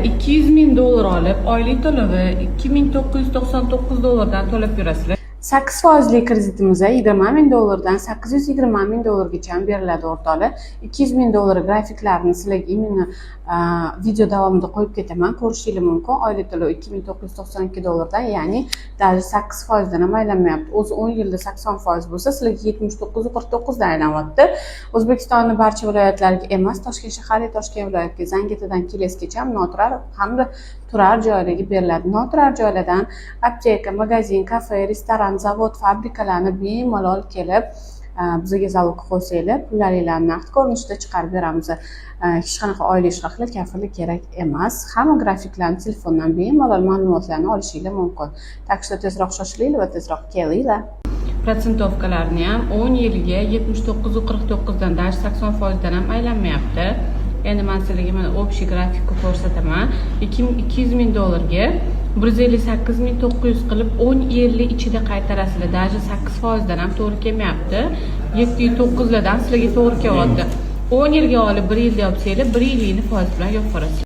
200 ming dollar olib, oylik to'lovi 2999 dollardan to'lab yurasizlar. 8 foizli kreditimiz 20 ming dollardan 820 ming dollargacha beriladi, o'rtoqlar. 200 ming dollar grafiklarini sizlarga именно video davomida qo'yib ketaman, ko'rishinglar mumkin. Oylik to'lov 2992 dollardan, ya'ni даже 8 foizdan ham aylanmayapti. O'zi 10 yilda 80% bo'lsa, sizlarga 79,49dan aylanyapti. O'zbekistonni barcha viloyatlariga emas, Toshkent shahari, Toshkent viloyatiga, Zangiotadan Kelesgacha noturar hamda turar joylarga beriladi. Noturar joylardan apteka, magazin, kafe, restoran, zavod, fabrikalarni bemalol kelib bizga залог qo'ysanglar, pullaringlarni naqd ko'rinishda chiqarib beramiz. Hech qanaqa oylik haqlar, kafillik kerak emas. Hamma grafiklarni telefondan bemalol ma'lumotlarni olishinglar mumkin. Так что tezroq shoshilinglar va tezroq kelinglar. Процентовка larni ham 10 yilga 79,49dan, даже 80 foizdan ham aylanmayapti. Endi man sizlarga mana общий grafikni ko'rsataman. 200 ming dollarga 158 900 qilib 10 yillik ichida qaytarasizlar. Даже 8 foizdan ham to'g'ri kelmayapti. 7,9lardan sizlarga to'g'ri kelyapti. 10 yilga olib, 1 yilda yopsanglar, 1 yillikni foiz bilan yopib yuborasizlar.